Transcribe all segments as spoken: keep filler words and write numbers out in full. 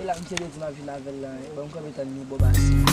La, misye te di m ap vin avè l la, bon, m kanpe tann li bò basen.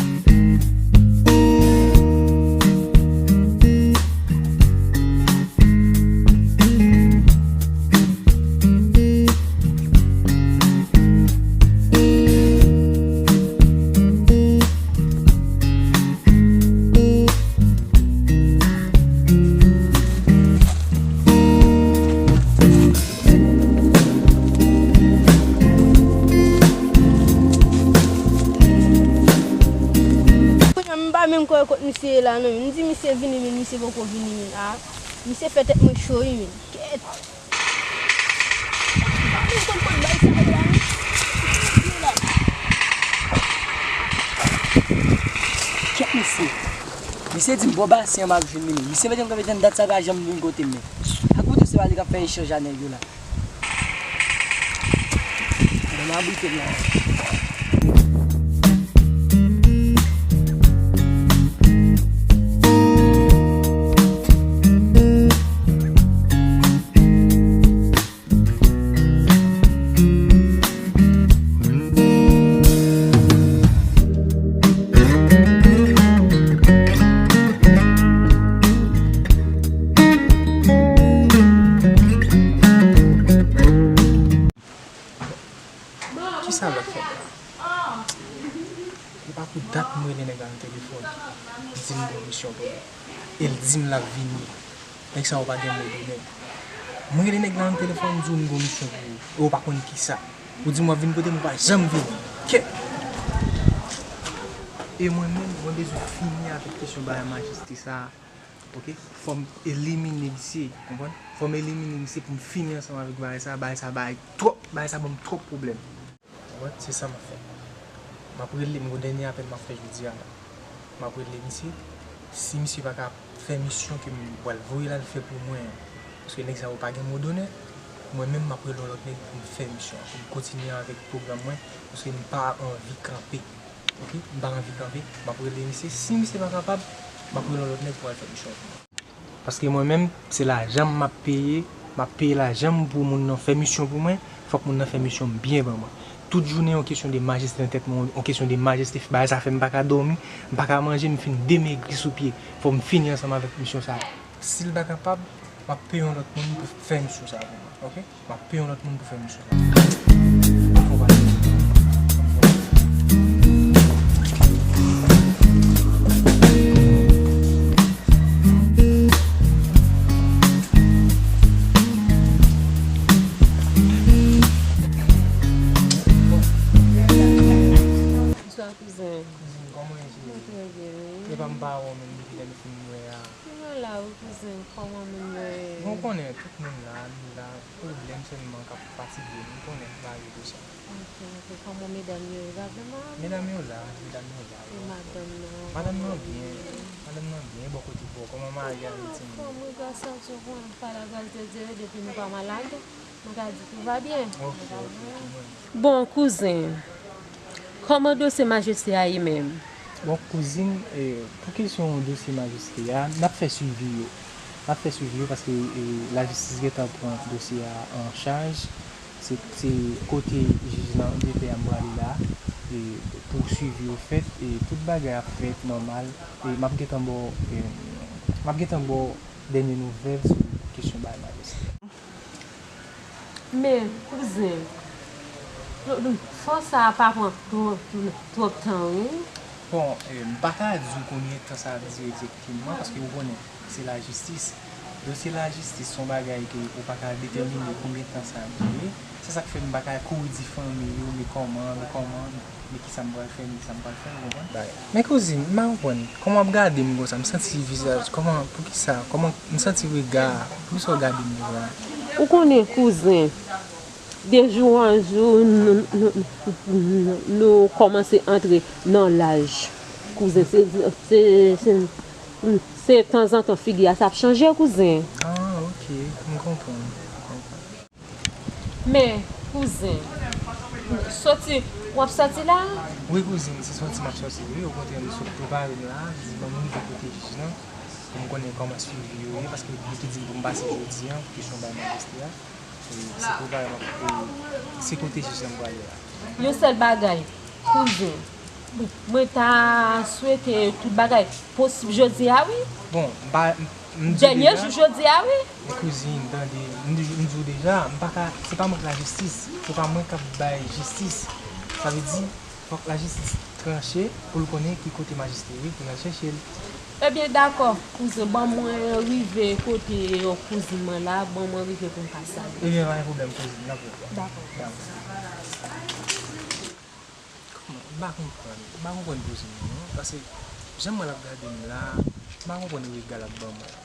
Kounye a, m pa menm kwè kot misye ye la non, men m di misye vini, men misye poko vini, men a, misye fè tèt mwen cho wi, men kèt. Kèt mesye. Misye di m bò basen an m ap jwenn li, men misye mete m kanpe tann dat sa pa janm vin kote m, men. Ak kote se pa li k ap fè echanj a nèg yo la. Bon, m abrite m la. Kisa l ap fè la? Epa pou dat mwen rele nèg la nan telefòn, li di m gon misyon pou li. E l di m l ap vini. Nèg sa yo pa gen mo donè. Mwen rele nèg la nan telefòn, m di w m gon misyon pou ou. E w pa konn kisa. Ou di m w ap vin kote m, ou pa janm vini. Kèt! E mwen menm, mwen bezwen fini avèk kesyon bagay majeste sa a. Oke? Fò m elimine misye, konprann? Fò m elimine misye pou m fini ansanm avèk bagay sa a. Bagay sa a bay twòp, bagay sa a ban m twòp pwoblèm. Wè, se sa m ap fè. M ap rele, m gon dènye apèl m ap fè jodi a la. M ap rele misye. Si misye pa ka fè misyon ke m pral voye l al fè pou mwen an, paske nèg sa yo pa gen mo donè, mwen menm m ap rele yon lòt nèg pou m fè misyon an, pou m kontinye avèk pwogram mwen, paske m pa anvi kanpe. Oke? M pa anvi kanpe, m ap rele misye. Si misye pa kapab, m ap rele yon lòt nèg pou al fè misyon an pou mwen. Paske mwen menm, se lajan m m ap peye, m ap peye lajan m pou moun nan fè misyon pou mwen, fòk moun nan fè misyon m byen ban mwen. Tout jounen, yon kesyon de majeste nan tèt mwen, yon kesyon de majeste, bagay sa fè m pa ka dòmi, m pa ka manje, m fin demegri sou pye. Fò m fini ansanm avèk misyon sa a. Si l pa kapab, m ap peye yon lòt moun pou fè misyon sa a pou mwen, oke? M ap peye yon lòt moun pou fè misyon sa. Bonswa, kouzen. Kouzen, kòman w ye, cheri? Mwen trè byen, wi. Epa m pa wè w menm depi lè nou fin wè a. Mwen la wi kouzen, kòman moun yo ye? Bon, ou konnen, tout moun la, nou la, pwoblèm sèlman k ap fatige nou, ou konnen, bagay yo konsa. Ok, ok, kòman medam yo ye? Pa gen mal? Medam yo la, medam yo la. E madanm nan? Madanm nan byen, madanm nan byen, bò kote bò, kòman mari a, timoun yo? Anfòm wi, gras a Dye, ou konnen, pa la grâce de Dieu, depi nou pa malad. Mwen ka di tout va byen. Ok, ok, mwen. Bon, kouzen, kòman dosye majeste a ye menm? Bon, kouzin, eh, pou kesyon dosye majeste a, n ap fè swivi yo. N ap fè swivi yo paske, eh, lajistis gentan pran dosye a an chaj. Se, se kote jij lan, de pè a m prale la, eh, pou swivi yo fèt, e tout bagay ap fèt nòmal, e m ap gentan ba w, eh, m ap gentan ba w dènye nouvèl sou kesyon bagay majeste a. Men, kouzen, fòs sa a pa pran twòp, twòp tan, wi. Bon, eh, m pa ka di w konbyen tan sa ap dire egzakteman, paske ou konnen, se lajistis. Dosye lajistis se yon bagay ke ou pa ka detèmine konbyen tan sa ap dire. Se sa k fè m pa ka kouri di fanmi yo, men kòman, men kòman, men kisa m pral fè, men kisa m pral fè, ou konprann? Men kouzin, m pa konprann. Kòman w ap gade m konsa? M santi vizaj, kòman, poukisa, kòman, m santi rega, poukisa w gade m konsa? Ou konnen, kouzen, de jou an jou, nou, nou, nou, nou kòmanse antre nan laj. Kouzen, se, se, se, se tanzantan figi a sa ap chanje, kouzen. Ah, ok, m konprann, m konprann. Men, kouzen, soti, w ap soti la? Wi, kouzin, se soti m ap soti, wi. Okontrè, m sot prepare m la, di ban m rive kote jij lan, pou m konnen kòman swivi yo ye, paske li te di m pou m pase jodi a, pou kesyon bay majeste a. Se pou bagay m ap, e, se kote jij la m prale la. Yon sèl bagay, kouzen. Mwen ta swete tout bagay posib jodi a, wi. Bon, m pa, m, m di w Dènye deja. Jou jodi a, wi. Kouzin, tande, m di, m di w deja, m pa ka, se pa mwen k lajistis, se pa mwen k ap bay jistis. Sa vle di, fòk lajistis tranche pou l konnen ki kote majistre ye, pou l al chèche l. Ebyen, dakò, kouzen, ban mwen rive kote kouzin mwen la, ban mwen rive pou m ka salye. Ebyen, pa gen pwoblèm, kouzin, n ap wè. Dakò. Dakò. Kòman? M pa konprann. M pa konprann kouzin mwen, non. Paske, jan m wè l ap gade m la, m pa konprann rega l ap ban mwen.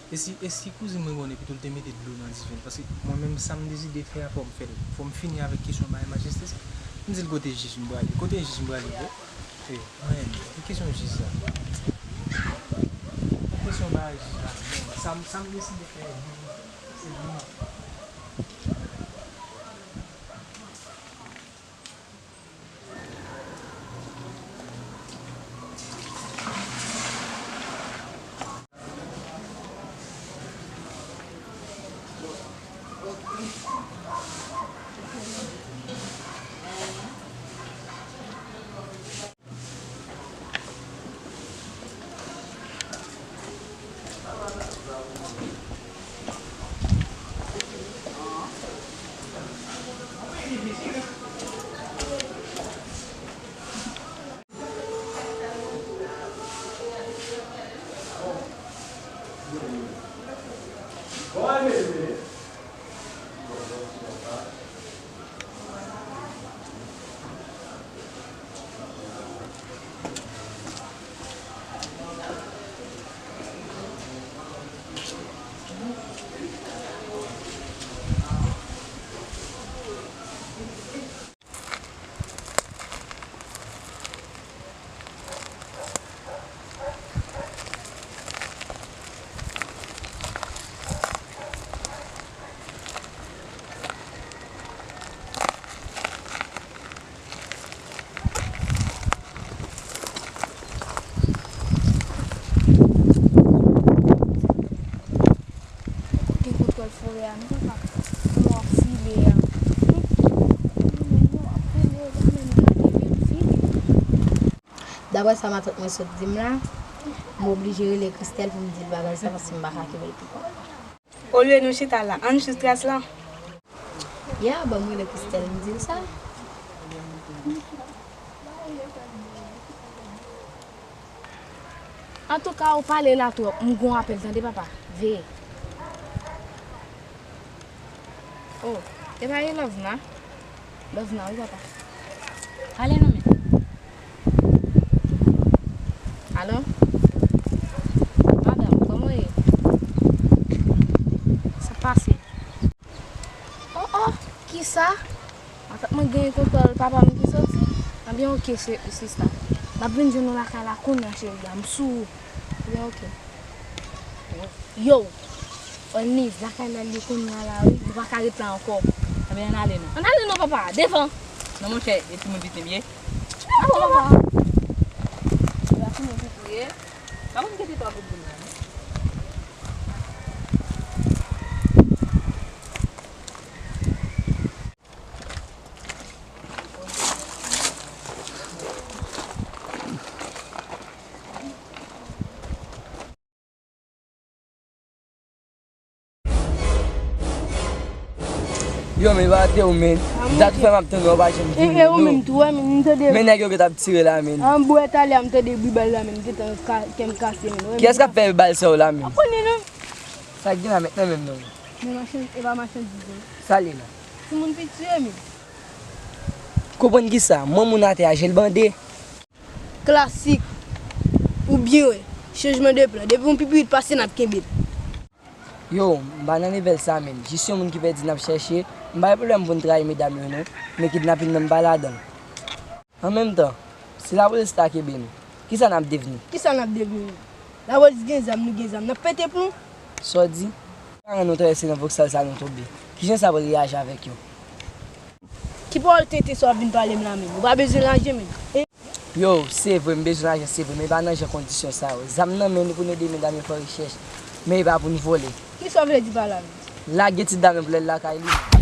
E si, e si kouzin mwen konnen pito l te mete dlo nan diven? Paske mwen menm, sa m deside fè a, fò m fè l. Fò m fini avèk kesyon bagay majistis. M di l kote jij m prale. Kote jij m prale, vre? E, mwen, e kesyon jij la. Kesyon bagay jij la, bon, sa m, sa m deside fè, se vini. Gen kontwòl forè a non papa. Kòman w ap file a? Daprè sa matant mwen sot di m la, m oblije rele Christelle pou m di l bagay sa paske m pa ka kenbe l pou kont mwen. Olye nou chita la, ann swiv tras la. Ya, ban m rele Christelle, m di l sa. Antouka, ou pale la twòp. M gon apèl, tande, papa. Veye. Oh, e pa e Lovna? Lovna, wi, papa. Ale non, men. Alo? Madanm, kòman w ye? Sa pase? Oh, oh, kisa? Matant mwen genyen kontwòl papa m ki soti? Ebyen, oke, se, sista. M ap vin jwenn ou lakay la kounye a, cheri a. M sou ou. Ebyen, oke. Yo, Olniz, lakay la li kounye a la, wi. Nou pa ka ret la ankò. Ebyen, ann ale non. Ann ale non, papa. Devan. Non, monchè, e timoun pitit m ye. Dakò, papa. E pa timoun pitit ou ye. Pa konn kite twa bout moun la, non. Yo, men pa te ou, men. M ta tou fè m ap tann ou, ou pa janm vini. E, e ou menm tou, wè, men, m tande. Men nèg yo gentan ap tire la, men. An bwè talè a, m tande bri bal la, men, m gentan ka, kè m kase, men. Kiyès k ap fè bal sa yo la, men? M konnen, non. Sa k gen la mentnan menm, non? Men machann, e pa machandiz, non. Sa l ye la? Timoun piti yo, men. Konprann kisa? Mwen moun atè a, je l bande. Klasik. Ou byen wè. Chanjman de plan. Depi yon pipirit pase, n ap kenbe l. Yo, m pa nan level sa, menn. Jis yon moun ki pèdi n ap chèche. M pa gen pwoblèm pou n trayi medam yo, non. Men kidnapin nan, m pa ladan l. An menm tan, si lapolis ta kenbe nou, kisa n ap devni? Kisa n ap devni? Lapolis gen zam, nou gen zam, n ap pete plon. Sa w di? Paran nou travèse nan voksal sa nou tonbe. Kijan sa pral reyaji avèk yo? Ki pawòl tenten sa w ap vin pale m la menm? Ou pa bezwen lajan menm. E? Yo, se vre, m bezwen lajan, se vre, men pa nan jan kondisyon sa yo. Zam nan men nou pou n ede medam yo fè rechèch, men e pa pou n vòlè. Kisa w vle di pa la menm? Lage ti dam nan pou l al lakay li.